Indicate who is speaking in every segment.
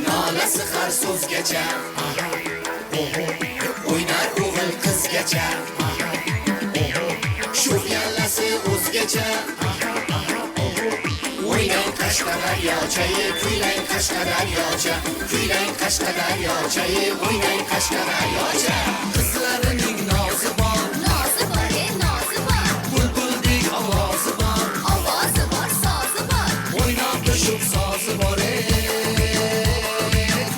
Speaker 1: Nolasi har so'zgacha, o'ynar o'g'il qizgacha, shu yallasi o'zgacha. O'ynang Qashqadaryocha, kuylang Qashqadaryocha, kuylang Qashqadaryocha, o'ynang Qashqadaryocha. Qizlarining nozi bor,
Speaker 2: Nozi bor, ey, nozi bor.
Speaker 1: Bulbuldek ovozi bor,
Speaker 2: Ovozi bor, sozi bor.
Speaker 1: O'ynab tushib sozi bor. Ey,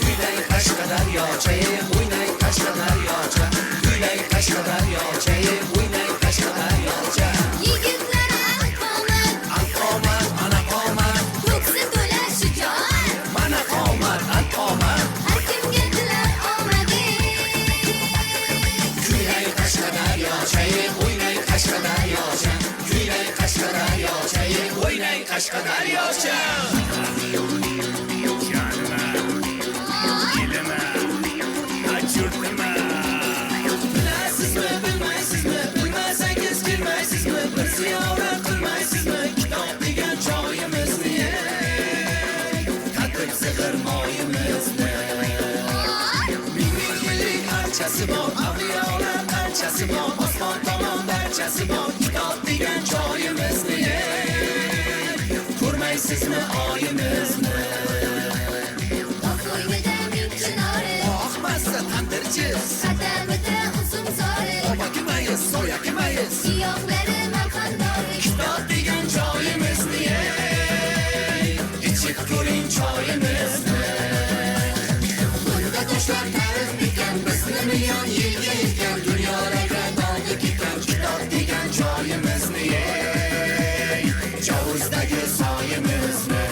Speaker 1: kuylang Qashqadaryocha, o'ynang Qashqadaryocha, kuylang Qashqadaryocha, o'ynang Qashqadaryocha.
Speaker 2: Yigitlar alqomat,
Speaker 1: Alqomat, mana qomat,
Speaker 2: ko'ksi to'la shijoat.
Speaker 1: Mana qomat, alqomat.
Speaker 2: Har kimga tilar omad, ey.
Speaker 1: Kuylang Qashqadaryocha, o'ynang Qashqadaryocha, kuylang Qashqadaryocha, o'ynang Qashqadaryocha. Bilasizmi, bilmaysizmi, bilmasangiz kelmaysizmi, bir ziyorat qilmaysizmi kitob degan joyimizni, tatib zig'ir moyimizni. Ming ming yillik archasi bor, avliyolar qanchasi bor, osmon tomon darchasi bor kitob degan joyimizni, ko'rmaysizmi oyimizni?
Speaker 2: Tog' qo'ynida ming chinori,
Speaker 1: Oh, mazza tandirchiz,
Speaker 2: qadamida uzum zori,
Speaker 1: Oba kimayiz, soya kimayiz,
Speaker 2: giyohlari malhamdori.
Speaker 1: Kitob degan joyimizni, ichib ko'ring choyimizni. Bunda toshlar tarix bekan, bizni million yilga yetgan, dunyolarga dog'i ketgan kitob degan joyimizni, Jovuzdagi soyimizni.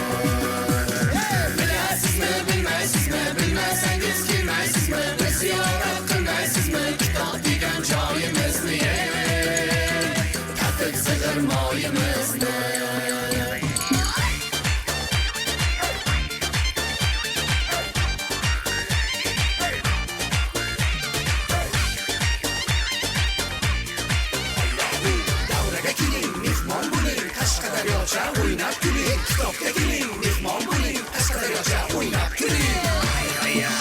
Speaker 1: Bilasizmi, bilmaysizmi, bilmasangiz kelmaysizmi, bir ziyorat qilmaysizmi kitob degan joyimizni, tatib zig'ir moyimizni. Davraga keling, mehmon bo'ling, Qashqadaryocha o'ynab kuling. Kitobga keling, mehmon bo'ling, Qashqadaryocha o'ynab kuling.
Speaker 3: Aya,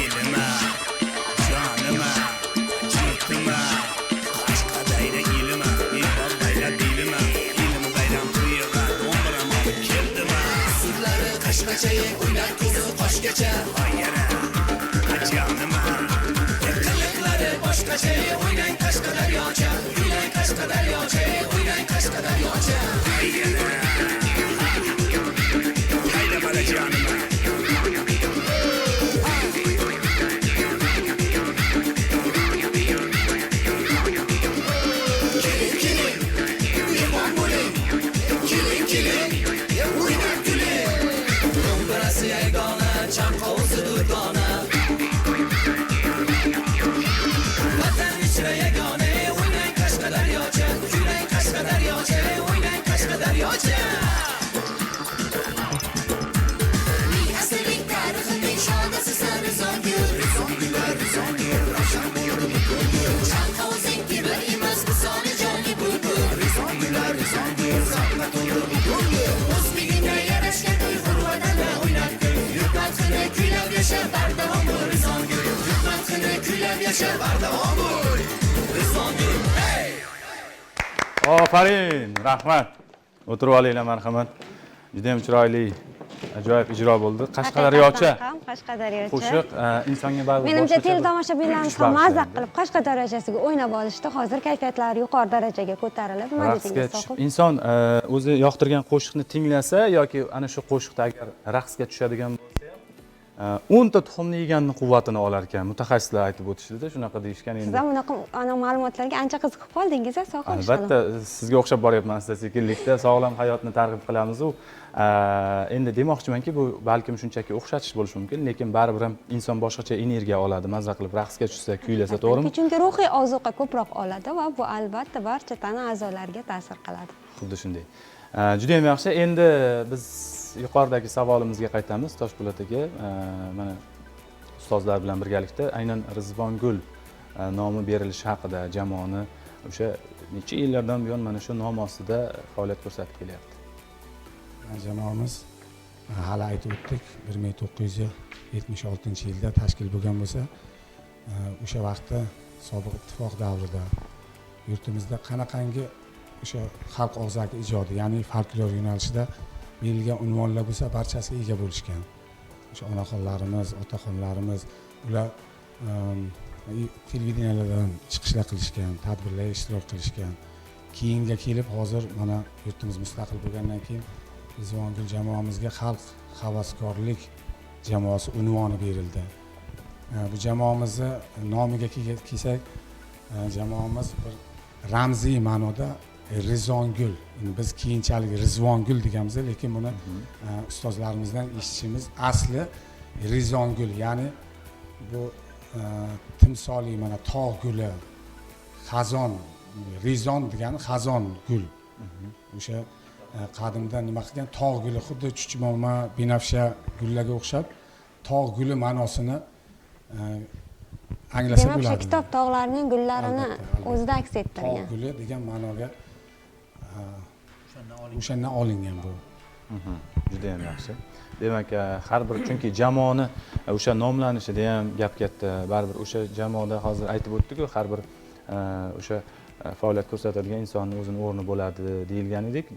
Speaker 3: elima, jonima, jurtima, Qashqadaryo elima, mehmon bayram elima, elima bayram to'yiga do'mbiram olib keldim.
Speaker 1: Sirlari qashqacha, o'ynar ko'zi qoshgacha,
Speaker 3: Ayara, jonima,
Speaker 1: qiliqlari boshqacha, o'ynang Qashqadaryocha, o'ynang Qashqadaryocha, o'ynang Qashqadaryocha.
Speaker 3: Ayara, hayda bola jonima.
Speaker 1: Keling, keling, mehmon bo'ling, keling, keling, o'ynab kuling. Do'mbirasi yagona, chanqovuzi durdona. Vatan ichra yagona, o'ynang Qashqadaryocha, kuylang Qashqadaryocha, o'ynang Qashqadaryocha.
Speaker 2: Ming asrlik tarixining shodasi san Rizongul.
Speaker 1: Rizongullar, Rizongul, ravshan bo'ldi bu ko'ngil.
Speaker 2: Chanqovuzing temir emas, misoli jonli bulbul.
Speaker 1: Rizongullar, Rizongul, zavqqa to'ldi bu ko'ngil.
Speaker 2: O'zbegingga yarashgan uyg'ur vatanda o'ynab kul. Yurt madhini kuylab yasha, bardavom bo'l Rizongul. Yurt madhini kuylab yasha,
Speaker 1: Bardavom bo'l, Rizongul, hey!
Speaker 4: Ofarin, rahmat. O'tirib olinglar, marhamat. Juda ham chiroyli, ajoyib ijro bo'ldi. Qashqadaryocha
Speaker 5: Haqiqatan ham Qashqadaryocha.
Speaker 4: qo'shiq insonga baribir
Speaker 5: Menimcha,
Speaker 4: boshqacha bir
Speaker 5: teletomoshabinlarimiz
Speaker 4: kuch
Speaker 5: ham mazza
Speaker 4: bag'ishlaydi.
Speaker 5: qilib Qashqadaryochasiga o'ynab olishdi. Hozir kayfiyatlari yuqori darajaga ko'tarilib, nima
Speaker 4: Raqsga
Speaker 5: dedingiz,
Speaker 4: tushib,
Speaker 5: Sohib?
Speaker 4: inson o'zi yoqtirgan qo'shiqni tinglasa yoki ana shu qo'shiqda agar raqsga tushadigan bo'lsa ham, 10 ta tuxumni yeganni quvvatini olar ekan. Mutaxassislar aytib o'tishdida, shunaqa deyishgan
Speaker 5: Siz
Speaker 4: endi.
Speaker 5: ham unaqa ana ma'lumotlarga ancha qiziqib qoldingiz, a, Sohib?
Speaker 4: Albatta, sizga o'xshab boryapman sizda sekinlikda. Sog'lom hayotni targ'ib qilamiz u. Endi demoqchimanki, bu balkim shunchaki o'xshatish bo'lishi mumkin, lekin baribir ham inson boshqacha energiya oladi, mazza qilib raqsga tushsa, kuylasa, to'g'rimi?
Speaker 5: Chunki ruhiy ozuqa ko'proq oladi va bu albatta barcha tana a'zolariga ta'sir qiladi.
Speaker 4: Xuddi shunday. Juda ham yaxshi. Endi biz yuqoridagi savolimizga qaytamiz, Toshpo'lat aka. Mana ustozlar bilan birgalikda aynan Rizvongul nomi berilishi haqida, jamoani O'sha necha yillardan buyon mana shu nom ostida faoliyat ko'rsatib kelyapti.
Speaker 6: Jamoamiz, hali aytib o'tdik, 1976-yilda tashkil bo'lgan bo'lsa, o'sha vaqtda sobiq ittifoq davrida yurtimizda qanaqangi o'sha xalq og'zaki ijodi, ya'ni folklor yo'nalishida berilgan unvonlar bo'lsa, barchasiga ega bo'lishgan. O'sha onaxonlarimiz, otaxonlarimiz, ular televideniyalardan chiqishlar qilishgan, tadbirlarga ishtirok qilishgan. Keyinga kelib hozir mana yurtimiz mustaqil bo'lgandan keyin Rizvongul jamoamizga xalq havaskorlik jamoasi unvoni berildi. Bu jamoamizni nomiga kelsak, jamoamiz bir ramziy ma'noda Rizongul. Endi biz keyinchalik Rizvongul deganmiz, lekin buni ustozlarimizdan eshitishimiz asli Rizongul, ya'ni bu timsoliy mana tog' guli, xazon, rizon degani xazon gul. O'sha qadimda nima qilgan, tog' guli xuddi chuchmoma, binafsha gullarga o'xshab tog' guli ma'nosini anglasa
Speaker 5: Demak, o'sha
Speaker 6: bo'ladi.
Speaker 5: kitob tog'larining gullarini
Speaker 6: Albatta, albatta.
Speaker 5: o'zida aks
Speaker 6: Tog'
Speaker 5: ettirgan.
Speaker 6: guli degan ma'noga o'shandan olingan bu.
Speaker 4: Juda ham yaxshi. Demak, har bir, chunki jamoani o'sha nomlanishida ham gap katta. Baribir o'sha jamoada hozir aytib o'tdik-ku, har bir o'sha faoliyat ko'rsatadigan insonning o'zini o'rni bo'ladi deyilgan edik.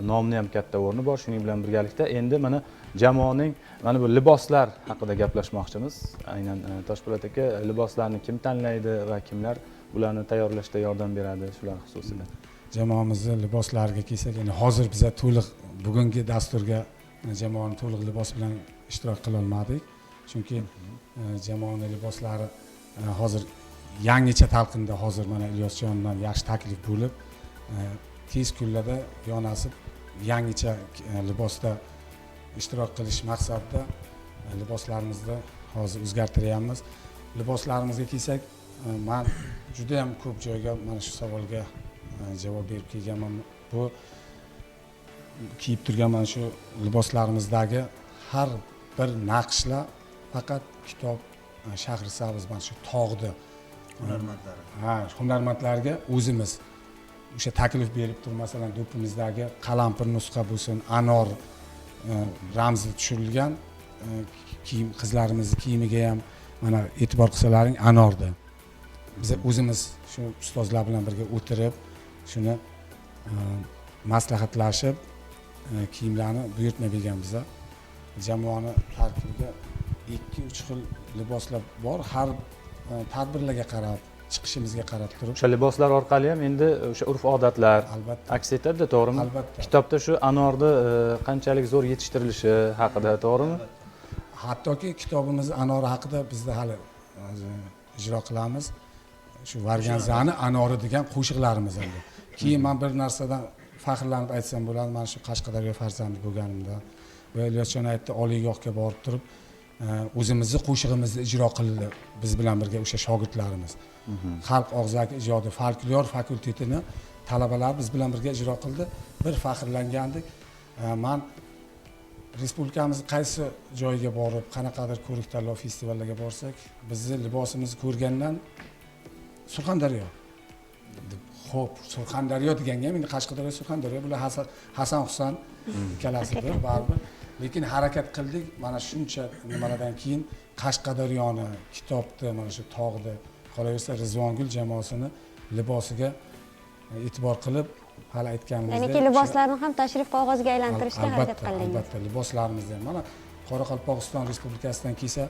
Speaker 4: Nomni ham katta o'rni bor. Shuning bilan birgalikda endi mana jamoaning mana bu liboslar haqida gaplashmoqchimiz. Aynan Toshpo'lat aka, liboslarni kim tanlaydi va kimlar bularni tayyorlashda yordam beradi, shular xususida.
Speaker 6: Jamoamizni liboslariga kelsak, endi hozir biza to'liq bugungi dasturga jamoani to'liq libos bilan ishtirok qila olmadik, chunki jamoani liboslari hozir yangicha talqinda, hozir mana Ilyosjondan yaxshi taklif bo'lib, tez kunlarda yonasib yangicha libosda ishtirok qilish maqsadida liboslarimizni hozir o'zgartiryapmiz. Liboslarimizga kelsak, man juda ham ko'p joyga mana shu savolga javob berib kelganman. Bu kiyib turgan mana shu liboslarimizdagi har bir naqshlar faqat kitob, Shahrisabz mana shu tog'ni
Speaker 7: hunarmandlari,
Speaker 6: ha, hunarmandlarga o'zimiz o'sha taklif berib turib, masalan, do'ppimizdagi qalampir nusxa bo'lsin, anor ramzi tushirilgan kiyim, qizlarimizni kiyimiga ham mana e'tibor qilsalaring, anorda biz o'zimiz shu ustozlar bilan birga o'tirib, shuni maslahatlashib, kiyimlarni buyurtma berganmiz. Jamoani tarkibida 2-3 xil liboslar bor, har tadbirlarga qarab, chiqishimizga qarab turib.
Speaker 4: O'sha liboslar orqali ham endi o'sha urf odatlar
Speaker 6: Albatta.
Speaker 4: aks etadi, to'g'rimi?
Speaker 6: Albatta.
Speaker 4: Kitobda shu anorni qanchalik zo'r yetishtirilishi haqida, to'g'rimi?
Speaker 6: Hattoki kitobimiz anori haqida bizda hali ijro qilamiz shu Varganzani anori degan qo'shiqlarimiz endi. Keyin man bir narsadan faxrlanib aytsam bo'ladi, mana shu Qashqadaryo farzandi bo'lganimda, va Ilyosjon aytdi, oliygohga borib turib o'zimizni qo'shig'imizni ijro qildi biz bilan birga o'sha shogirdlarimiz. Xalq og'zaki ijodi folklor fakultetini talabalari biz bilan birga ijro qildi. Bir faxrlangandik. Man respublikamiz qaysi joyiga borib, qanaqadir ko'rik tanlov festivallarga borsak, bizni libosimizni ko'rgandan Surxondaryo deb, xo'p, Surxondaryo deganga ham endi Qashqadaryo, Surxondaryo bular Hasan Husan ikkalasi bir baribir. Lekin harakat qildik, mana shuncha nimalardan keyin Qashqadaryoni, kitobni, mana shu tog'ni, qolaversa Rizvongul jamoasini libosiga e'tibor qilib, hali aytganimizdek,
Speaker 5: Ya'niki liboslarni ham tashrif qog'oziga aylantirishga harakat
Speaker 6: Albatta,
Speaker 5: qildingiz.
Speaker 6: albatta, liboslarimizni ham mana Qoraqalpog'iston Respublikasidan kelsa,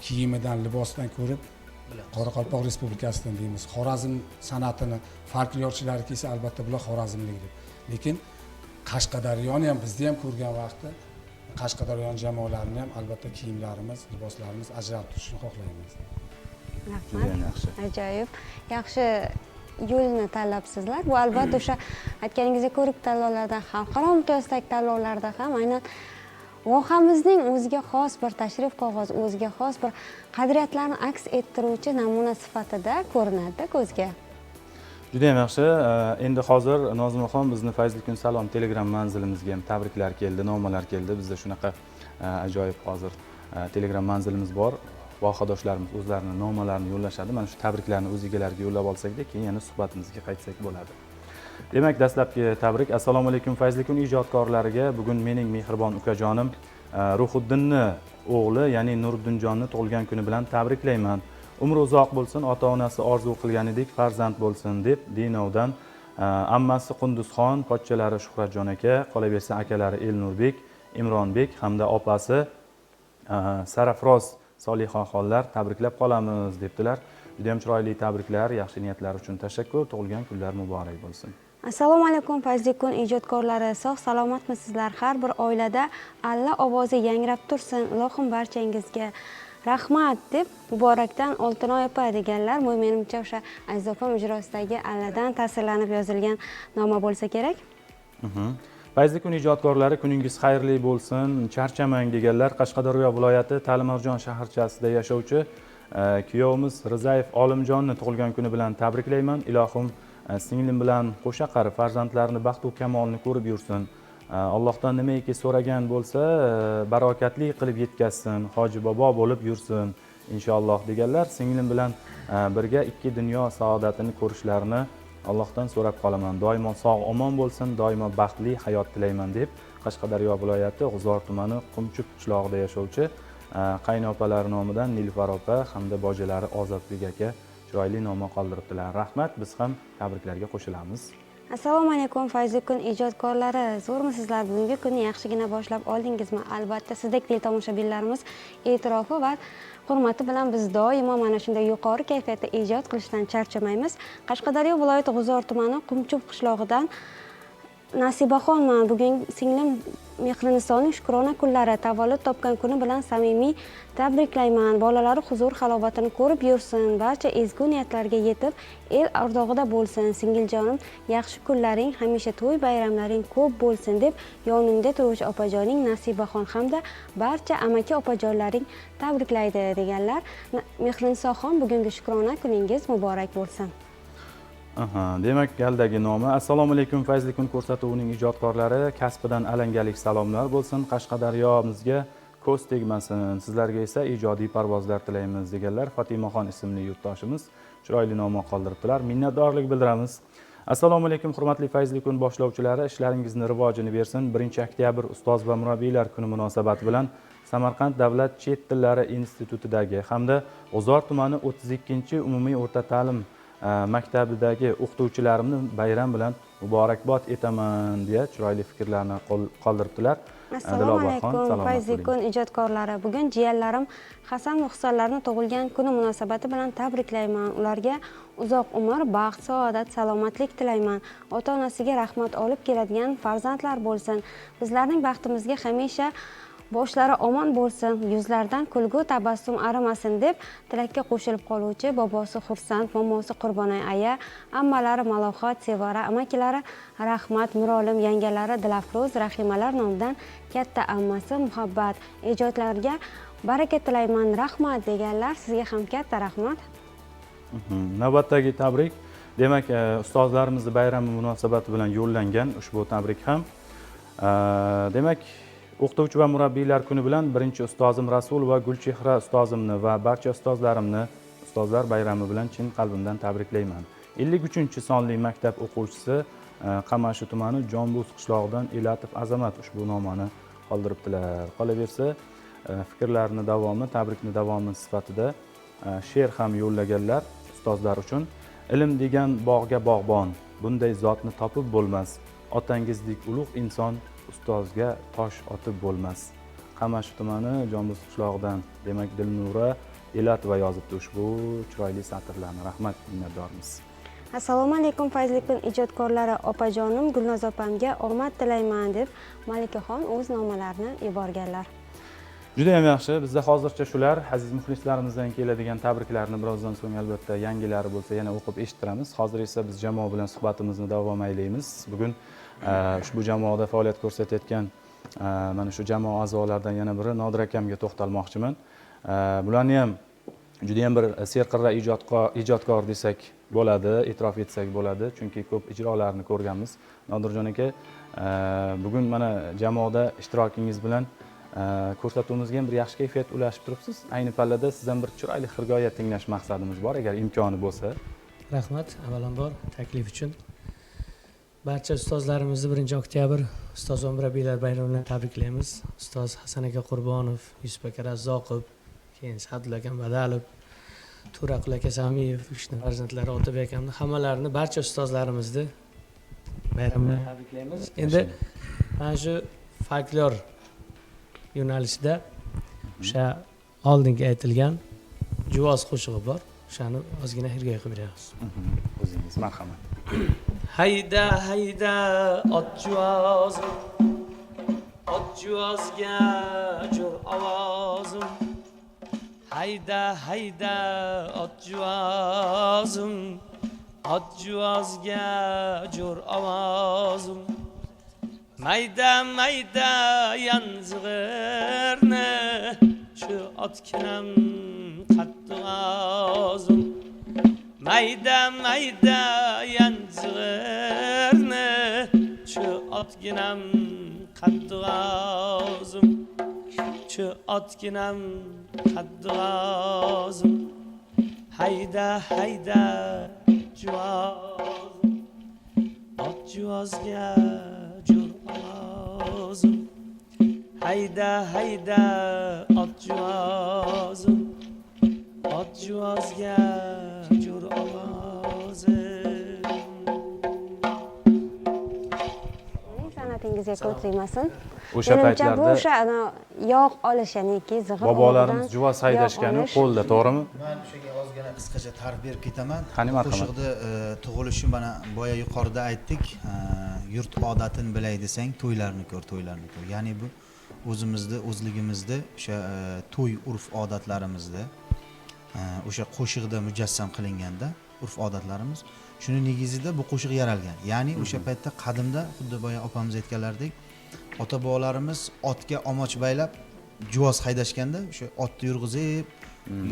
Speaker 6: kiyimidan, libosidan ko'rib Qoraqalpoq Respublikasidan deymiz. Xorazm san'atini folklorchilari kelsa, albatta bular xorazmlik deb. Lekin Qashqadaryoni ham, bizni ham ko'rgan vaqtda Qashqadaryon jamoalarini ham albatta kiyimlarimiz, liboslarimiz ajralib turishini xohlaymiz.
Speaker 5: Rahmat.
Speaker 4: Judayam yaxshi.
Speaker 5: Ajoyib. Yaxshi yo'lni tanlabsizlar. Bu albatta o'sha aytganingizdek ko'rik tanlovlarda, xalqaro miqyosdagi tanlovlarda ham aynan vohamizning o'ziga xos bir tashrif qog'ozi, o'ziga xos bir qadriyatlarni aks ettiruvchi namuna sifatida ko'rinadi ko'zga.
Speaker 4: Juda ham yaxshi. Endi hozir Nozimaxon bizni Fayzli kun salom Telegram manzilimizga ham tabriklar keldi, nomalar keldi. Bizda shunaqa ajoyib hozir Telegram manzilimiz bor. Vohadoshlarimiz o'zlarini nomalarini yo'llashadi. Mana shu tabriklarni o'z egalariga yo'llab olsakda, keyin yana suhbatimizga qaytsak bo'ladi. Demak, dastlabki tabrik. Assalomu alaykum Fayzli kun ijodkorlariga. Bugun mening mehribon ukajonim Ruhiddinni o'g'li, ya'ni Nuriddinjonni tug'ilgan kuni bilan tabriklayman. Umri uzoq bo'lsin, ota-onasi orzu qilganidek farzand bo'lsin deb Denovdan ammasi Qunduzxon, pochchalari Shuhratjon aka, qolaversa akalari Elnurbek, Imronbek hamda opasi Sarafroz Solihaxonlar tabriklab qolamiz debdilar. Juda ham chiroyli tabriklar, yaxshi niyatlar uchun tashakkur. Tug'ilgan kunlar muborak bo'lsin.
Speaker 5: Assalomu alaykum Fayzli kun ijodkorlari, sog' salomatmisizlar? Har bir oilada alla ovozi yangrab tursin, ilohim barchangizga rahmat deb Muborakdan Oltinoy opa deganlar. Bu menimcha o'sha Aziz opam ijrosidagi alladan ta'sirlanib yozilgan noma bo'lsa kerak.
Speaker 4: Fayzli kun ijodkorlari, kuningiz xayrli bo'lsin, charchamang deganlar. Qashqadaryo viloyati Talimarjon shaharchasida yashovchi kuyovimiz Rizayev Olimjonni tug'ilgan kuni bilan tabriklayman. Ilohim singlim bilan qo'sha qari farzandlarini baxtu kamolini ko'rib yursin. Allohdan nimaiki so'ragan bo'lsa, barokatli qilib yetkazsin, hoji bobo bo'lib yursin inshaalloh deganlar. Singlim bilan birga ikki dunyo saodatini ko'rishlarini Allohdan so'rab qolaman. Doimo sog' omon bo'lsin, doimo baxtli hayot tilayman deb Qashqadaryo viloyati G'uzor tumani Qumchup qishlog'ida yashovchi qaynopalari nomidan Nilufar opa hamda bojalari Ozodbek aka chiroyli noma qoldiribdilar. Rahmat, biz ham tabriklarga qo'shilamiz.
Speaker 5: Assalomu alaykum Fayzli kun ijodkorlari, zo'rmisizlar? Bugungi kunni yaxshigina boshlab oldingizmi? Albatta sizdek teletomoshabinlarimiz e'tirofi va hurmati bilan biz doimo mana shunday yuqori kayfiyatda ijod qilishdan charchamaymiz. Qashqadaryo viloyati G'uzor tumani Qumchup qishlog'idan Nasibaxonman. Bugun singlim Mehrinisoning shukrona kunlari, tavallud topgan kuni bilan samimiy tabriklayman. Bolalari huzur halovatini ko'rib yursin, barcha ezgu niyatlarga yetib, el ardog'ida bo'lsin. Singiljonim, yaxshi kunlaring, hamisha to'y bayramlaring ko'p bo'lsin deb yoningda turuvchi opajoning Nasibaxon hamda barcha amaki opajonlaring tabriklaydi deganlar. Mehrinisoxon, bugungi shukrona kuningiz muborak bo'lsin.
Speaker 4: Demak, galdagi nomi. Assalomu alaykum Fayzli kun ko'rsatuvining ijodkorlari, kasbidan alangalik salomlar bo'lsin. Qashqadaryomizga ko'z tegmasin, sizlarga esa ijodiy parvozlar tilaymiz deganlar. Fotimaxon ismli yurtdoshimiz chiroyli noma qoldiribdilar. Minnatdorlik bildiramiz. Assalomu alaykum hurmatli Fayzli kun boshlovchilari, ishlaringizni rivojini bersin. 1 oktyabr ustoz va murabbiylar kuni munosabati bilan Samarqand davlat chet tillari institutidagi hamda G'uzor tumani 32-umumiy o'rta ta'lim maktabidagi o'qituvchilarimni bayram bilan muborakbod etaman deya chiroyli fikrlarni qoldiribdilar.
Speaker 5: Assalomu
Speaker 4: Dilobarxon,
Speaker 5: alaykum
Speaker 4: salomat
Speaker 5: Fayzli
Speaker 4: bo'ling.
Speaker 5: kun ijodkorlari. Bugun jiyanlarim Hasan va Husanlarni tug'ilgan kuni munosabati bilan tabriklayman. Ularga uzoq umr, baxt, saodat, salomatlik tilayman. Ota-onasiga rahmat olib keladigan farzandlar bo'lsin. Bizlarning baxtimizga hamisha boshlari omon bo'lsin, yuzlaridan kulgu tabassum arimasin deb tilakka qo'shilib qoluvchi bobosi Xursand, momosi Qurbonay aya, ammalari Malohat, Sevara, amakilari Rahmat, Mirolim, yangalari Dilafruz, Rahimalar nomidan katta ammasi Muhabbat, ijodlarga baraka tilayman, rahmat deganlar. Sizga ham katta rahmat.
Speaker 4: Navbatdagi tabrik, demak, ustozlarimizni bayrami munosabati bilan yo'llangan ushbu tabrik ham. Demak, o'qituvchi va murabbiylar kuni bilan birinchi ustozim Rasul va Gulchehra ustozimni va barcha ustozlarimni ustozlar bayrami bilan chin qalbimdan tabriklayman. 53-sonli maktab o'quvchisi, Qamashi tumani Jonbuz qishlog'idan Elatov Azamat ushbu nomani qoldiribdilar. Qolaversa, fikrlarni davomi, tabrikni davomi sifatida she'r ham yo'llaganlar ustozlar uchun. Ilm degan bog'ga bog'bon, bunday zotni topib bo'lmas. Otangizdek ulug' inson, ustozga tosh otib bo'lmas. Qamashi tumani Jonbuz qishlog'idan, demak, Dilnura Elatova yozibdi ushbu chiroyli satrlarni. Rahmat, minnatdormiz.
Speaker 5: Assalomu alaykum Fayzli kun ijodkorlari, opajonim Gulnoz opamga omad tilayman deb Malikaxon o'z nomalarini yuborganlar.
Speaker 4: Juda ham yaxshi. Bizda hozircha shular. Aziz muxlislarimizdan keladigan tabriklarni birozdan so'ng albatta yangilari bo'lsa yana o'qib eshittiramiz. Hozir esa biz jamoa bilan suhbatimizni davom aylaymiz. Bugun ushbu jamoada faoliyat ko'rsatayotgan mana shu jamoa a'zolaridan yana biri Nodir akamga to'xtalmoqchiman. Bularni ham juda ham bir serqirra ijodkor desak bo'ladi, e'tirof etsak bo'ladi, chunki ko'p ijrolarni ko'rganmiz. Nodirjon aka, bugun mana jamoada ishtirokingiz bilan Ko'rsatuvimizga ham bir yaxshi kayfiyat ulashib turibsiz. Ayni pallada sizdan bir chiroyli xirgoya tinglash maqsadimiz bor, agar imkoni bo'lsa.
Speaker 7: Rahmat avvalambor taklif uchun. Barcha ustozlarimizni 1 oktyabr ustoz va murabbiylar bayrami bilan tabriklaymiz. Ustoz Hasan aka Qurbonov, Yusuf aka Razzoqov, keyin Sa'dulla aka Badalov, To'raqul aka Samiyev, uchni farzandlari Otabek akamni, hammalarini, barcha ustozlarimizni bayram bilan tabriklaymiz. Endi mana shu folklor yo'nalishida o'sha oldingi aytilgan juvoz qo'shig'i bor. O'shani ozgina xirgoya qilib beramiz.
Speaker 4: O'zingiz, marhamat.
Speaker 7: Hayda, hayda, ot juvozim, ot juvozga jo'r ovozim. Hayda, hayda, ot juvozim, ot juvozga jo'r ovozim. Mayda mayda yanzig'irni shu otginam qattiq ozim. Mayda mayda yanzig'irni shu otginam qattiq ozim. Shu otginam qattiq ozim. Hayda, hayda, juvozim, ot juvozga jo'r ovozim. Hayda, hayda, ot juvozim, ot juvozga jo'r ovozim.
Speaker 5: San'atingizga ko'z tegmasin.
Speaker 4: O'sha
Speaker 5: Menimcha, bu
Speaker 4: paytlarda
Speaker 5: o'sha ana yog' olish, ya'niki zig'ir
Speaker 4: bobolarimiz
Speaker 5: og'zidan
Speaker 4: juvoz
Speaker 5: yog'
Speaker 4: haydashgani
Speaker 5: olish.
Speaker 4: qo'lda, to'g'rimi?
Speaker 8: Man o'shaga ozgina qisqacha ta'rif berib ketaman.
Speaker 4: Qani, marhamat.
Speaker 8: Qo'shiqni tug'ilishi, mana boya yuqorida aytdik, yurt odatini bilay desang, to'ylarni ko'r, to'ylarni ko'r. Ya'ni bu o'zimizni o'zligimizni o'sha to'y urf odatlarimizda o'sha qo'shiqda mujassam qilinganda urf odatlarimiz shuni negizida bu qo'shiq yaralgan. Ya'ni o'sha paytda qadimda, xuddi boya opamiz aytganlaridek, ota bobolarimiz otga omoch baylab juvoz haydashganda o'sha otni yurg'izib,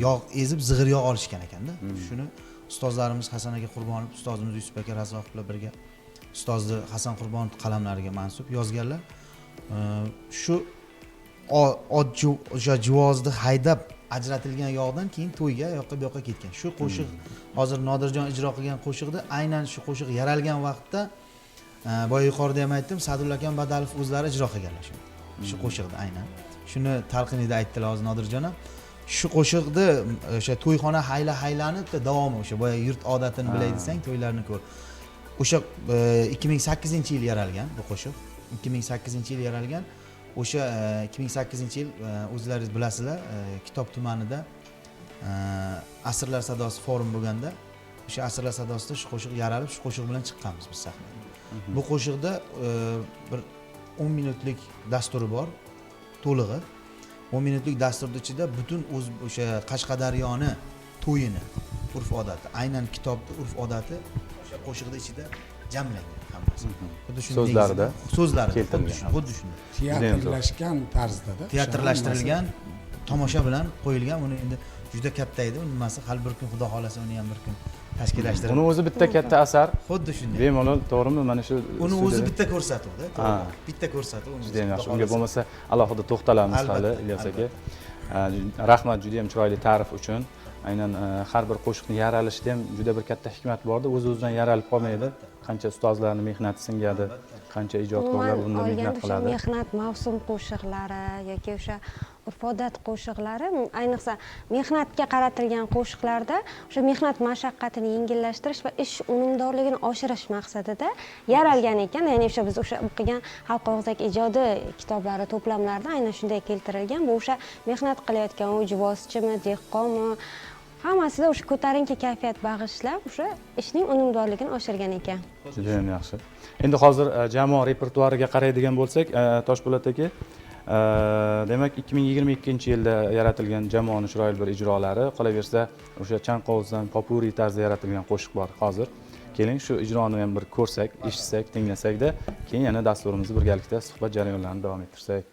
Speaker 8: yog' ezib, zig'ir yog' olishgan ekanda. Shuni ustozlarimiz Hasan aka Qurbonov, ustozimiz Yusuf aka Razzoqov bilan birga, ustozni Hasan Qurbonov qalamlariga mansub yozganlar. Shu ot o'sha juvozni haydab ajratilgan yog'dan keyin to'yga yoqqa bu yoqqa ketgan. Shu qo'shiq, hozir Nodirjon ijro qilgan qo'shiqda, aynan shu qo'shiq yaralgan vaqtda, boya yuqorida ham aytdim, Sa'dulla akam Badalov o'zlari ijro qilganlar shu qo'shiqni. Aynan shuni talqinida aytdilar hozir Nodirjon ham. Shu qo'shiqni o'sha to'yxona hayla haylani bitta davomi, o'sha boya yurt odatini bilay desang, to'ylarni ko'r. O'sha 2008-yil yaralgan bu qo'shiq, 2008-yil yaralgan. O'sha 2008-yil, o'zlaringiz bilasizlar, Kitob tumanida Asrlar sadosi forum bo'lganda, o'sha Asrlar sadosida shu qo'shiq yaralib, shu qo'shiq bilan chiqqanmiz biz sahnaga. Bu qo'shiqda bir 10 minutlik dasturi bor to'lig'i. 10 minutlik dasturni ichida butun o'z o'sha Qashqadaryoni to'yini urf odati, aynan Kitobni urf odati o'sha qo'shiqni ichida jamlangan hammasi. Xuddi shuni
Speaker 4: So'zlarida
Speaker 8: so'zlarida
Speaker 4: keltirilgan.
Speaker 8: Xuddi shunday.
Speaker 6: Teatrlashgan tarzdada.
Speaker 8: Teatrlashtirilgan, tomosha bilan qo'yilgan. Uni endi juda katta edi uni nimasi, hali bir kun, xudo xohlasa, uni ham bir kun tashkillashtirib
Speaker 4: Uni o'zi bitta katta asar.
Speaker 8: Xuddi shunday.
Speaker 4: Bemalol, to'g'rimi, mana shu
Speaker 8: Uni o'zi
Speaker 4: studiyada-
Speaker 8: bitta ko'rsatuvda, to'g'ri, bitta ko'rsatuv uni.
Speaker 4: Juda ham yaxshi.
Speaker 8: Xudo
Speaker 4: Unga
Speaker 8: xohlasa.
Speaker 4: bo'lmasa alohida to'xtalamiz hali,
Speaker 8: Albatta,
Speaker 4: Ilyos aka. Rahmat juda ham chiroyli ta'rif uchun. Aynan har bir qo'shiqni yaralishida ham juda bir katta hikmat borda, o'z o'zidan yaralib qolmaydi. Qancha ustozlarni mehnati singadi, qancha ijodkorlar
Speaker 5: Umuman
Speaker 4: bunda mehnat
Speaker 5: olganda, o'sha
Speaker 4: qiladi.
Speaker 5: mehnat mavsum qo'shiqlari yoki o'sha urf odat qo'shiqlari, ayniqsa mehnatga qaratilgan qo'shiqlarda o'sha mehnat mashaqqatini yengillashtirish va ish unumdorligini oshirish maqsadida yaralgan ekan. Ya'ni o'sha biz o'sha o'qigan xalq og'zaki ijodi kitoblari to'plamlarida aynan shunday keltirilgan. Bu o'sha mehnat qilayotgan, u juvozchimi, dehqonmi, hammasida o'sha ko'tarinki kayfiyat bag'ishlab, o'sha ishning unumdorligini oshirgan ekan.
Speaker 4: Juda ham yaxshi. Endi hozir jamoa repertuariga qaraydigan bo'lsak, Toshpo'lat aka, demak, 2022-yilda yaratilgan jamoani chiroyli bir ijrolari, qolaversa o'sha chanqovuzdan popuri tarzida yaratilgan qo'shiq bor hozir. Keling, shu ijroni ham bir ko'rsak, eshitsak, tinglasakda, keyin yana dasturimizni birgalikda suhbat jarayonlarini davom ettirsak.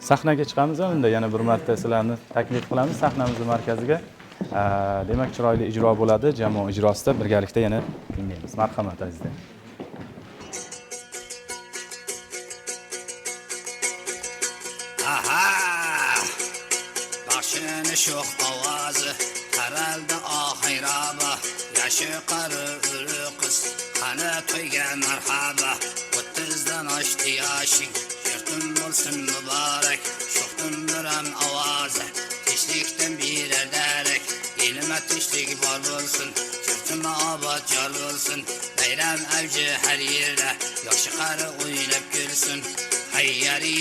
Speaker 4: Sahnaga chiqamiz unda, yana bir marta sizlarni taklif qilamiz sahnamizni markaziga. Demak, chiroyli ijro bo'ladi, jamoa ijrosida birgalikda yana tinglaymiz. Marhamat, azizlar.
Speaker 3: Yoshi qari ulu qiz, qani to'yga marhaba. 30dan oshdi yoshing, yurtim bo'lsin muborak. Sho'xdim biram ovozi, tinchlikdan berar darak. Elima tinchlik bor bo'lsin, yurtima obod yor bo'lsin. Bayram avji har yerda, yoshi qari o'ynab kulsin. Hayyari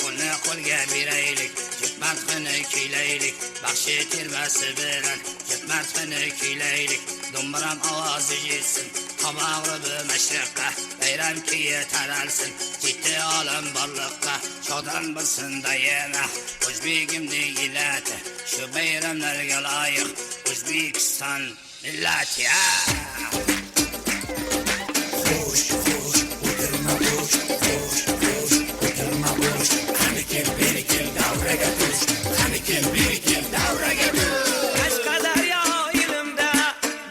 Speaker 3: qo'lni qo'lga beraylik, jutmatxini kuylaylik. Baxshi termasi bilan jutmatxini kuylaylik. Do'mbiram ovozi yetsin, tomog'ribi mashriqqa. Bayram kuyi taralsin, jiddiy olam borliqqa. Shodon bo'lsin dayima, o'zbegimning illati. Shu bayramlarga loyiq O'zbekiston millati. Xo'sh, xo'sh, o'tirma bo'sh, xo'sh, xo'sh, o'tirma bo'sh. Qani kel, beri kel, davraga tush. Qani kel, beri kel, davraga tush.
Speaker 9: Qashqadaryo elimda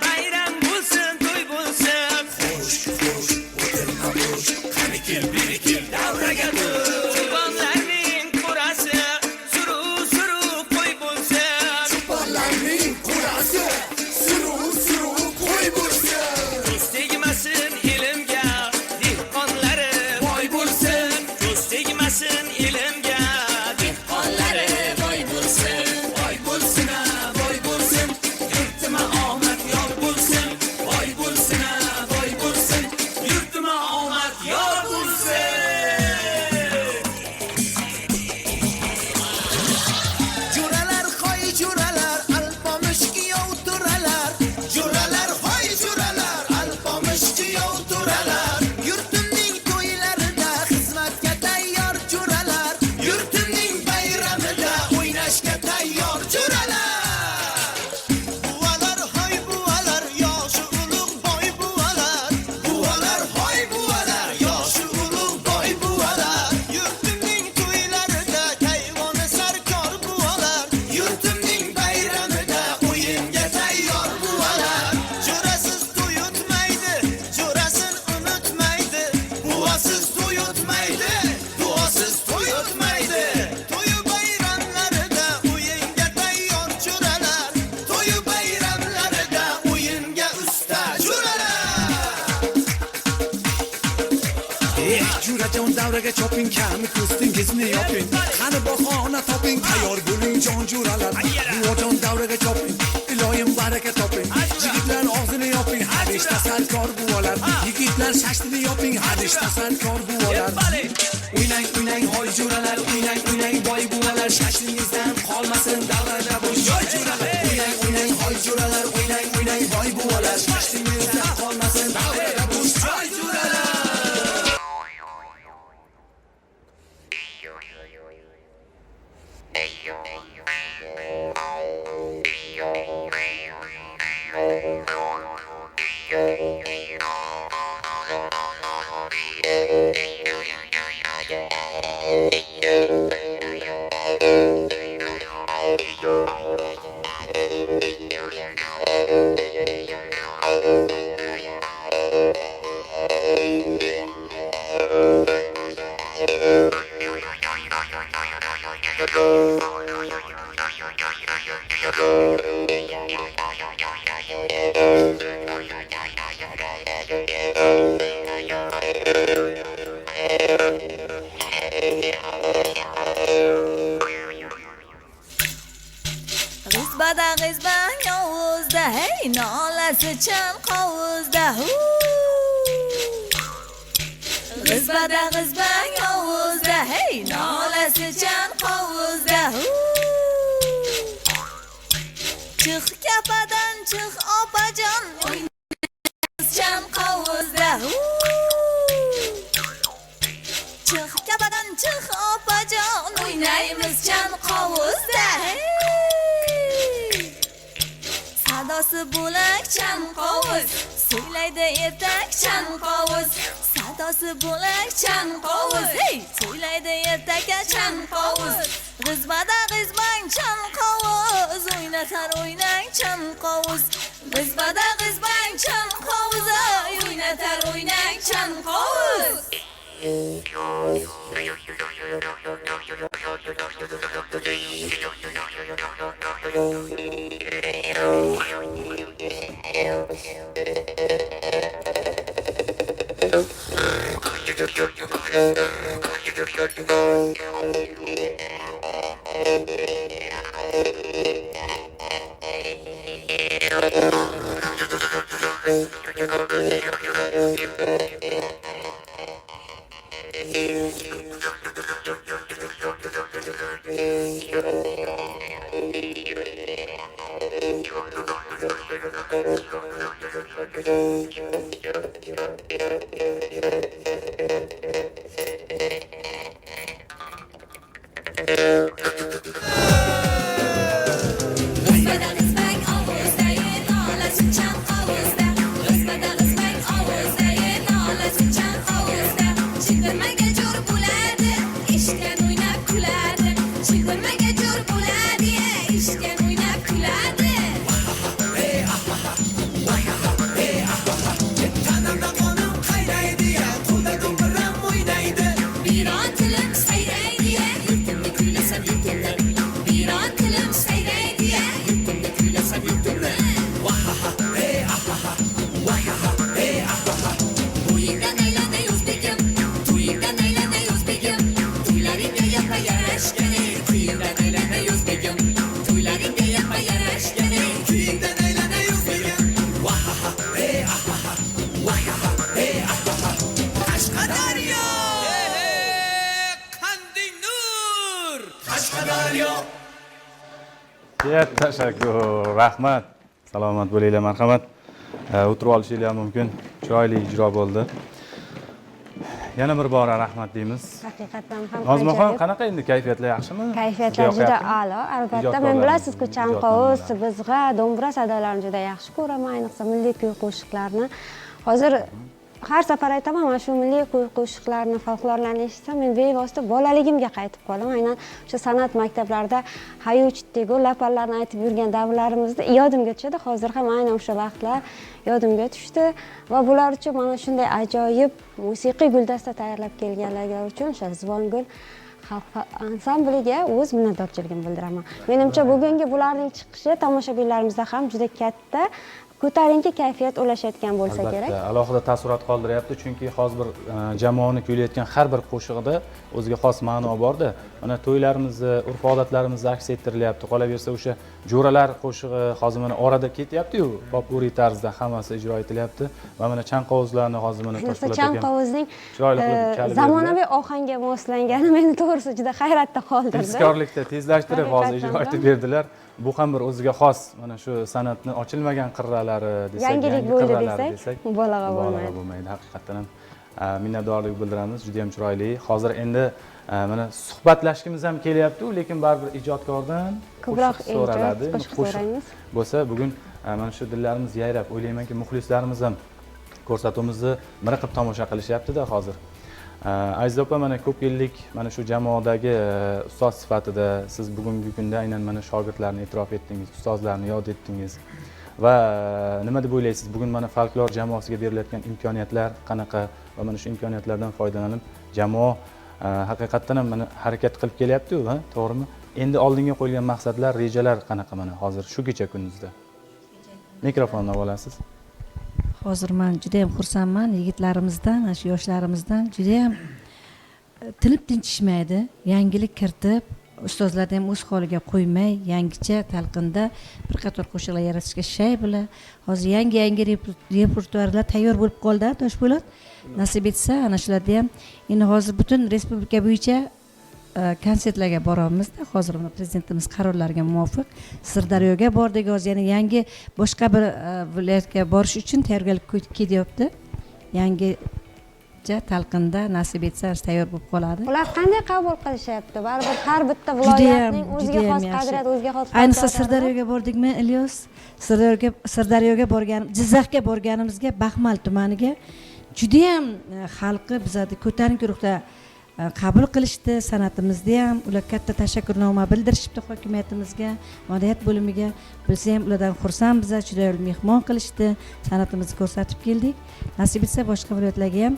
Speaker 9: bayram bo'lsin, to'y bo'lsin.
Speaker 3: Xo'sh, xo'sh, o'tirma bo'sh. Qani kel, beri kel, davraga tush.
Speaker 9: Cho'ponlarning qo'rasi suru-suru qo'y bo'lsin.
Speaker 1: Cho'ponlarning qo'rasi suru-suru qo'y bo'lsin.
Speaker 9: Ko'z tegmasin elimga, dehqonlari
Speaker 1: Boy bo'lsin.
Speaker 9: Ko'z tegmasin elimga, dehqonlari boy bo'lsin.
Speaker 1: Boy bo'lsin, a, boy bo'lsin. Yurtima omad yor bo'lsin. Boy bo'lsin, a, boy bo'lsin. Yurtima omad yor bo'lsin.
Speaker 2: Jo'ralar hoy jo'ralar, alpomish kuyov turalar. Jo'ralar hoy jo'ralar, alpomish kuyov turalar. Yurtimning to'ylarida xizmatga tayyor jo'ralar. Yurtimning bayramida o'ynashga tayyor jo'ralar. Buvalar hoy buvalar, yoshi ulug' boy buvalar. Buvalar hoy buvalar, yoshi ulug' boy buvalar. Yurtimning to'ylarida kayvoni sarkor buvalar. Yurtimning bayramida o'yinga tayyor buvalar. Jo'rasiz to'y o'tmaydi, jo'rasin unutmaydi. Buvasiz to'y o'tmaydi, duosiz to'y o'tmaydi. To'yu bayramlarida o'yinga tayyor jo'ralar. To'yu bayramlarida o'yinga usta jo'ralar.
Speaker 10: Eh, jo'rajon davraga choping, kami ko'stingizni yoping. Qani bahona toping, tayyor bo'ling jon jo'ralar. Buvajon davraga choping, iloyim baraka toping. Yigitlar og'zini yoping, hadishda sarkor buvalar. Yigitlar shashtini yoping, hadishda sarkor buvalar. O'ynang, o'ynang hoy jo'ralar, o'ynang, o'ynang boy buvalar. Shashtingizdan qolmasin davrada bo'sh joy jo'ralar. O'ynang, o'ynang hoy jo'ralar, o'ynang, o'ynang boy buvalar. Shashtingizdan qolmasin davrada bo'sh joy jo'ralar.
Speaker 11: G'izbada g'izbang ovuzda, hey, nolasi chan qovuzda. Hu. G'izbada g'izbang ovuzda, hey, nolasi chan qovuzda. Hu. Chiq kapadan chiq opajon, o'ynaymiz chan qovuzda. Hu. Chiq kapadan chiq opajon, o'ynaymiz chan qovuzda. Hey. Sadosi bo'lak chanqovuz, so'ylaydi ertak chanqovuz. Sadosi bo'lak chanqovuz, hey, so'ylaydi ertak chanqovuz. G'izbada g'izbang chanqovuz, o'ynatar o'ynang chanqovuz. G'izbada g'izbang chanqovuz, o'ynatar o'ynang. o'ynak chanqovuz. G'izbada g'izbak ovozda, nolasi chanqovuzda. G'izbada g'izbak ovozda, nolasi chanqovuzda. Chigirmaga jo'r bo'ladi, eshitgan o'ynab kuladi. Chigirmaga jo'r bo'ladi, eshitgan o'ynab kuladi.
Speaker 10: Tanamda qonim qaynaydi, qo'lda do'mbiram o'ynaydi.
Speaker 11: Biron tilim sayraydi, yurtimni kuylasam yurtimni. Biron tilim sayraydi, yurtimni kuylasam yurtimni. To'yingdan aylanay o'zbegim, to'yingdan aylanay o'zbegim. To'ylaringga yapa yarashgan, kuyingdan aylanay o'zbegim. To'ylaringga yapa yarashgan,
Speaker 10: Kuyingdan aylanay o'zbegim. Qashqadaryo,
Speaker 9: Qanding nur.
Speaker 10: Qashqadaryo.
Speaker 4: Ya, tashakkur, rahmat. Salomat bo'linglar, marhamat. O'tirib olishinglar ham mumkin. Chiroyli ijro bo'ldi. Yana bir bora rahmat deymiz.
Speaker 5: Haqiqatdan ham
Speaker 4: Nozimaxon,
Speaker 5: ajoyib.
Speaker 4: qanaqa endi kayfiyatlar yaxshimi?
Speaker 5: Kayfiyatlar
Speaker 4: Sizga
Speaker 5: juda
Speaker 4: yoqyaptimi?
Speaker 5: a'lo. Albatta, men
Speaker 4: Ijodkorlarimiz,
Speaker 5: bilasizku, chanqovuz,
Speaker 4: ijodkorlar.
Speaker 5: bizg'a, do'mbira sadolarini juda yaxshi ko'raman, ayniqsa milliy kuy qo'shiqlarni. Hozir har safar aytaman, mana shu milliy kuy qo'shiqlarni, folklorlarni eshitsam, men bevosita bolaligimga qaytib qolaman. Aynan o'sha san'at maktablarida hayuch degu laparlarni aytib yurgan davrlarimizda yodimga tushadi. Hozir ham aynan o'sha vaqtlar yodimga tushdi va bular uchun mana shunday ajoyib musiqiy guldasta tayyorlab kelganlari uchun o'sha Rizvongul xalq ansambliga o'z minnatdorchiligimni bildiraman. Menimcha, bugungi bularning chiqishi tomoshabinlarimizda ham juda katta ko'tarinki kayfiyat ulashayotgan bo'lsa kerak.
Speaker 4: Albatta, alohida taassurot qoldiryapti, chunki hozir bir jamoani kuylayotgan har bir qo'shig'ida o'ziga xos ma'no borda. Mana to'ylarimizni, urf-odatlarimizni aks ettirilyapti. Qolaversa o'sha jo'ralar qo'shig'i hozir mana orada ketyapti-yu, popuri tarzda hammasi ijro etilyapti va mana chanqovuzlarni hozir mana
Speaker 5: Ayniqsa
Speaker 4: Toshpo'lat akam
Speaker 5: chanqovuzning
Speaker 4: chiroyli qilib chalib
Speaker 5: zamonaviy ohangga moslangani meni to'g'risi juda hayratda qoldirdi.
Speaker 4: Tezkorlikda tezlashtirib hozir ijro
Speaker 5: Haqiqatan
Speaker 4: etib
Speaker 5: ham.
Speaker 4: berdilar. Bu ham bir o'ziga xos mana shu san'atni ochilmagan qirralari desak,
Speaker 5: Yangilik
Speaker 4: yangi
Speaker 5: bo'ldi
Speaker 4: qirralari
Speaker 5: desak, mubolag'a
Speaker 4: mubolag'a
Speaker 5: bo'lmaydi.
Speaker 4: bo'lmaydi. Haqiqatdan ham minnatdorlik bildiramiz. Juda ham chiroyli. Hozir endi mana suhbatlashgimiz ham kelyapti, lekin baribir ijodkordan
Speaker 5: Ko'proq
Speaker 4: qo'shiq so'raladi.
Speaker 5: ijod, qo'shiq
Speaker 4: Qo'shiq
Speaker 5: so'raymiz.
Speaker 4: bo'lsa, bugun mana shu dillarimiz yayrab, o'ylaymanki, muxlislarimiz ham ko'rsatuvimizni miriqib tomosha qilishyapti-da hozir. Aziza opa, mana ko'p yillik mana shu jamoadagi ustoz sifatida siz bugungi kunda aynan mana shogirdlarni e'tirof etdingiz, ustozlarni yod etdingiz va nima deb o'ylaysiz, bugun mana folklor jamoasiga berilayotgan imkoniyatlar qanaqa va mana shu imkoniyatlardan foydalanib jamoa haqiqatdan ham mana harakat qilib kelyapti-yu, ha, to'g'rimi? Endi oldinga qo'yilgan maqsadlar, rejalar qanaqa mana hozir shu kecha kunduzda? Mikrofonni olasiz.
Speaker 12: Hozir man juda ham xursandman yigitlarimizdan, mana shu yoshlarimizdan juda ham tinib tinchishmaydi, yangilik kiritib, ustozlarni ham o'z holiga qo'ymay, yangicha talqinda bir qator qo'shiqlar yaratishga shay bular. Hozir yangi yangi repertuarlar tayyor bo'lib qoldi, Toshpo'lat. Nasib etsa, ana shularda ham endi hozir butun respublika bo'yicha konsertlarga boramizda. Hozir mana prezidentimiz qarorlariga muvofiq Sirdaryoga bordik, hozir yana yangi boshqa bir viloyatga borish uchun tayyorgarlik ketyapti. Yangicha talqinda nasib etsa tayyor bo'lib qoladi.
Speaker 5: Ular qanday qabul qilishyapti? Baribir har bitta
Speaker 12: Judayam,
Speaker 5: viloyatning o'ziga
Speaker 12: judayam
Speaker 5: xos
Speaker 12: yaxshi.
Speaker 5: qadriyati, o'ziga xos
Speaker 12: Ayniqsa
Speaker 5: folklori bor.
Speaker 12: Sirdaryoga bordikmi, Ilyos? Sirdaryoga borgan, Jizzaxga borganimizga Baxmal tumaniga judayam xalqi bizlarni ko'tarinki ruhda qabul qilishdi. San'atimizda ham ular katta tashakkurnoma bildirishibdi hokimiyatimizga, madaniyat bo'limiga. Bilsa ham ulardan xursandmiz, chiroyli mehmon qilishdi, san'atimizni ko'rsatib keldik. Nasib etsa boshqa viloyatlarga ham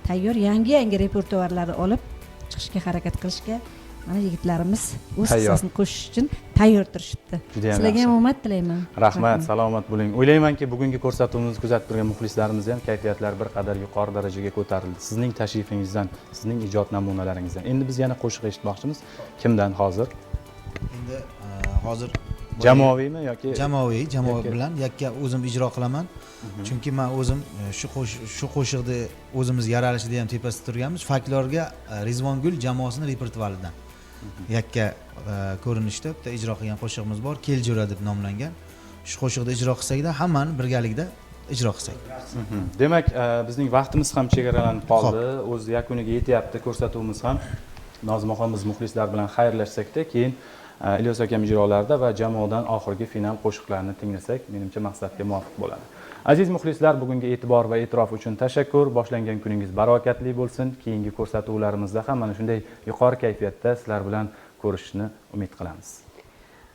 Speaker 12: tayyor yangi-yangi repertuarlarni olib chiqishga harakat qilishga mana yigitlarimiz o'z hissasini qo'shish uchun tayyor turishibdi. Sizlarga ham omad tilayman.
Speaker 4: Rahmat, salomat bo'ling. O'ylaymanki, bugungi ko'rsatuvimizni kuzatib turgan muxlislarimiz ham kayfiyatlari bir qadar yuqori darajaga ko'tarildi. Sizning tashrifingizdan, sizning ijod namunalaringizdan. Endi biz yana qo'shiq eshitmoqchimiz. Kimdan hozir?
Speaker 8: Endi hozir
Speaker 4: jamoaviymi yoki
Speaker 8: jamoaviy, jamoa bilan yakka o'zim ijro qilaman. Chunki men o'zim shu qo'shiqni o'zimiz yaralishida ham tepasida turganmiz. Folklorga Rizvongul jamoasining repertuaridan yakka ko'rinishda bitta ijro qilgan qo'shig'imiz bor, Kel jo'ra deb nomlangan. Shu qo'shiqni ijro qilsakda hammani birgalikda ijro qilsak.
Speaker 4: Demak, bizning vaqtimiz ham chegaralanib qoldi. O'z yakuniga yetyapti ko'rsatuvimiz ham. Nozimaxon biz muxlislar bilan xayrlashsak-da, keyin Ilyos akam ijrolarida va jamoadan oxirgi final qo'shiqlarini tinglasak, menimcha maqsadga muvofiq bo'ladi. Aziz muxlislar, bugungi e'tibor va e'tirof uchun tashakkur. Boshlangan kuningiz barakatli bo'lsin. Keyingi ko'rsatuvlarimizda ham mana shunday yuqori kayfiyatda sizlar bilan ko'rishishni umid qilamiz.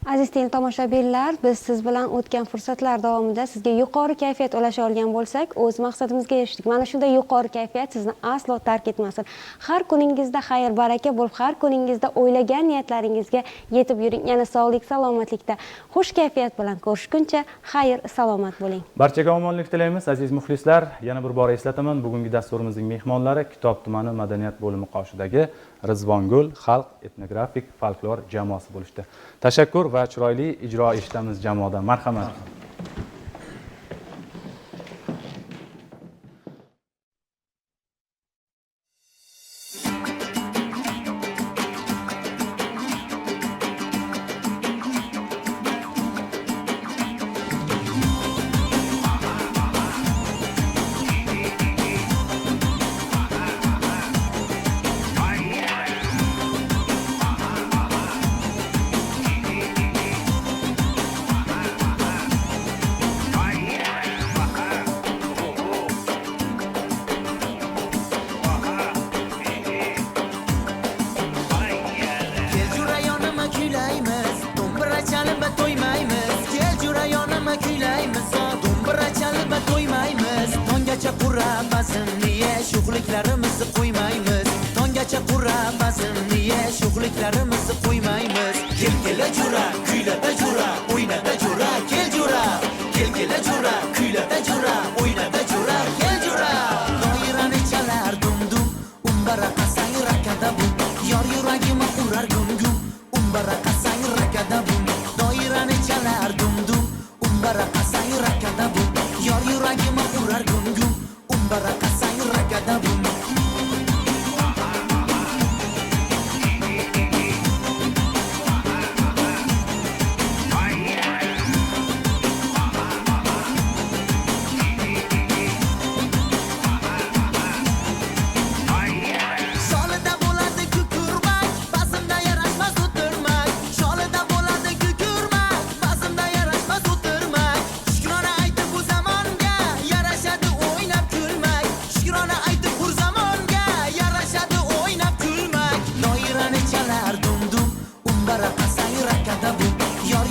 Speaker 5: Aziz teletomoshabinlar, biz siz bilan o'tgan fursatlar davomida sizga yuqori kayfiyat ulasha olgan bo'lsak, o'z maqsadimizga erishdik. Mana shunday yuqori kayfiyat sizni aslo tark etmasin. Har kuningizda xayr baraka bo'lib, har kuningizda o'ylagan niyatlaringizga yetib yuring. Yana sog'lik, salomatlikda xush kayfiyat bilan ko'rishguncha xayr, salomat bo'ling.
Speaker 4: Barchaga omonlik tilaymiz, aziz muxlislar. Yana bir bor eslataman, bugungi dasturimizning mehmonlari Kitob tumani madaniyat bo'limi qoshidagi Rizvongul xalq etnografik folklor jamoasi bo'lishdi. Tashakkur va chiroyli ijro eshitamiz jamoadan. Marhamat.
Speaker 1: Yor yuragimni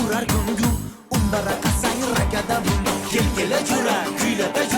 Speaker 1: urar gum gum, unda raqasang rakada bum.
Speaker 2: Kelgila jo'ra, kuylata.